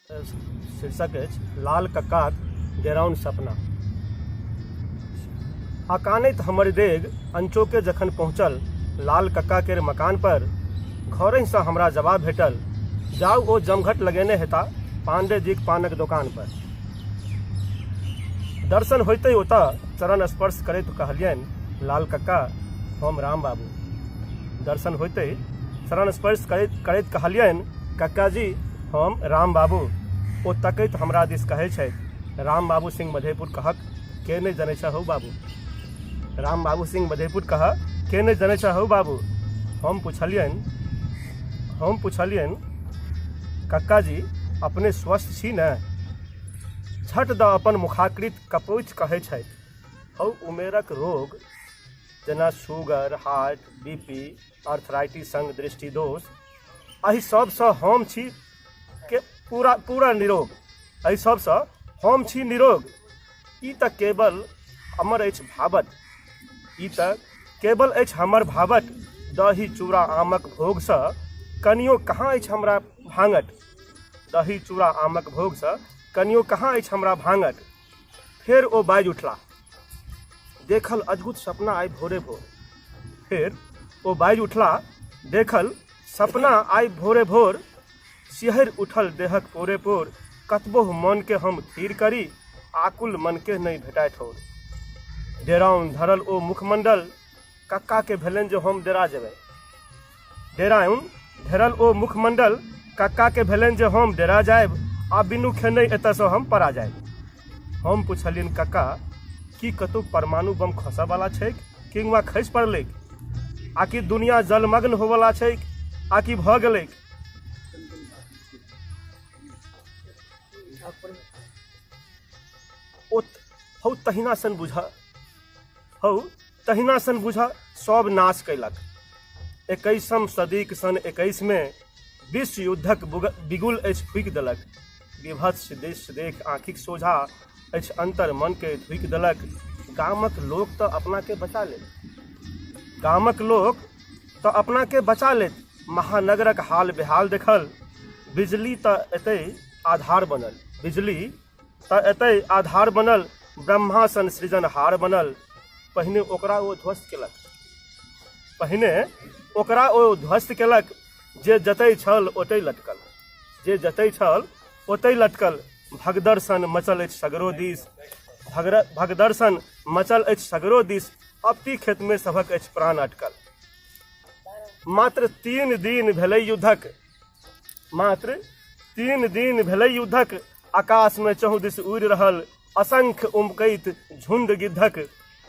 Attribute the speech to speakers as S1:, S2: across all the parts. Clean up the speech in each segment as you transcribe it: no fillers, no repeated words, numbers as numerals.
S1: शीर्षक अछि लाल कक्काक डेराउन सपना। अकानैत हमर डेग अनचोके जखन पहुँचल लाल कक्का केर मकान पर, घरहिसँ हमरा जवाब भेटल, जाउ ओ जमघट लगेने हेता पांडे जीक पानक दोकान पर। दर्शन होइतहि ओतऽ चरण स्पर्श करैत कहलियनि, लाल कक्का, हम राम बाबू। दर्शन होइतहि चरण स्पर्श करैत करैत कहलियनि, कक्का जी, हम राम बाबू। ओ तकैत हमरा दिस कहै छथि, राम बाबू सिंह मधेपुर कहक के नहि जनै छह हौ बाबू। राम बाबू सिंह मधेपुर कह के नहि जनै छह हौ बाबू। हम पुछलियनि, कक्का जी, अपने स्वस्थ छी ने? झट दऽ अपन मुखाकृत कपोछि कहै छथि, हौ उमेरक रोग जेना sugar, heart, B P, arthritis संग दृष्टिदोष, एहि सबसँ हम छी के पूरा पूरा निरोग। एहि सबसँ हम छी निरोग। ई तऽ केवल हमर अछि भावट, ई तऽ केवल अछि हमर भावट। दही चूड़ा आमक भोगसँ कनियो कहाँ अछि हमरा भाँगट। दही चूड़ा आमक भोगसँ कनियो कहाँ अछि हमरा भाँगट। फेर ओ बाजि उठला, देखल अद्भुत सपना आइ भोरे भोर। फेर ओ बाजि उठला, देखल सपना आइ भोरे भोर, सिहरि उठल देहक पोरे पोर। कतबो मनके हम थिर करी, आकुल मनके नहि भेटाय ठौर। डेराउन धरल ओ मुखमंडल कक्काके भेलनि जे हम डेरा जेबै। डेराउन धरल ओ मुखमंडल कक्काके भेलनि जे हम डेरा जायब आ बिनु खेने एतऽसँ हम पड़ा जायब। हम पुछलियनि, कक्का, की कतहु परमाणु बम खसऽवला छैक किंवा खसि पड़लैक, आकि दुनिया जलमग्न होवला छैक आकि भऽ गेलैक? ओ हौ तहिना सन बुझ, हौ तहिना सन बुझ, सब नाश कयलक। 21म सदीक सन 21मे विश्व युद्धक बिगुल अछि फूकि देलक। विभत्स दृश्य देख आँखिक सोझा अछि अंतर मनके धुकि देलक। गामक लोक तऽ अपनाके बचा लेत, गामक लोक तऽ अपनाके बचा लेत, महानगरक हाल बेहाल देखल। बिजली तऽ एतै आधार बनल, बिजली तऽ एतै आधार बनल, ब्रह्मा सन सृजनहार बनल। पहिने ओकरा ओ ध्वस्त केलक, पहिने ओकरा ओ ध्वस्त केलक, जे जतै छल ओतै लटकल, जे जतै छल ओतै लटकल। भगदड़ सन मचल अछि सगरो दिस, भगदड़ सन मचल अछि सगरो दिस, अपती खेतमे सभक अछि प्राण अटकल। मात्र 3 दिन भेलै युद्धक, मात्र 3 दिन भेलै युद्धक, आकाशमे चहुदिस उड़ि रहल असंख्य उमकैत झुंड गिद्धक।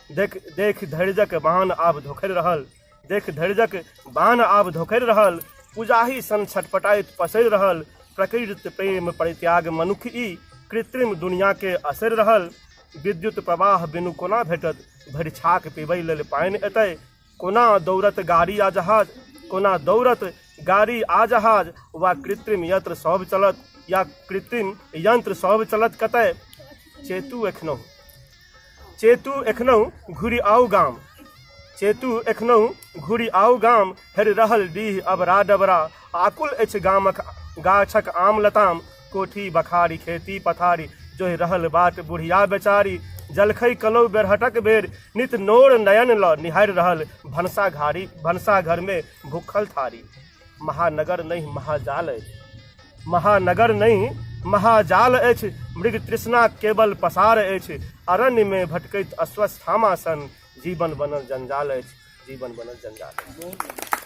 S1: देख देख धैर्यक बाण आब धोखरि रहल, देख धैर्यक बाण आब धोखरि रहल, पुजाही सन छटपटाइत पसरि रहल। प्रकृत प्रेम परित्याग मनुख ई कृत्रिम दुनिया के असरि रहल। विद्युत प्रवाह बिनु कोना भेटत भरि छाक पीबै लेल पानि एतय? कोना दौड़त गाड़ी आ जहाज, कोना दौड़त गाड़ी आ जहाज, वा कृत्रिम यंत्र सब चलत, या कृत्रिम यंत्र सब चलत कतय? चेतु एखनहु, चेतु एखनहु घुरि आउ गाम, चेतु एखनहु घुरि आउ गाम। हेरि रहल डीह अबरा डबरा, आकुल अछि गामक गाछक आम लताम। कोठी बखारी खेती पथारी जोहि रहल बाट बुढ़िया बेचारी। जलखै कलौ बेरहटक बेर, नित नोर नयन ल निहारि रहल भनसा घारी, भनसा घरमे भूखल थारी। महानगर नहि महाजाल अछि, महानगर नहि महाजाल अछि, मृग तृष्णा केवल पसार अछि। अरण्यमे भटकैत अश्वस्थामा सन जीवन बनल जंजाल अछि, जीवन बनल जंजाल अछि।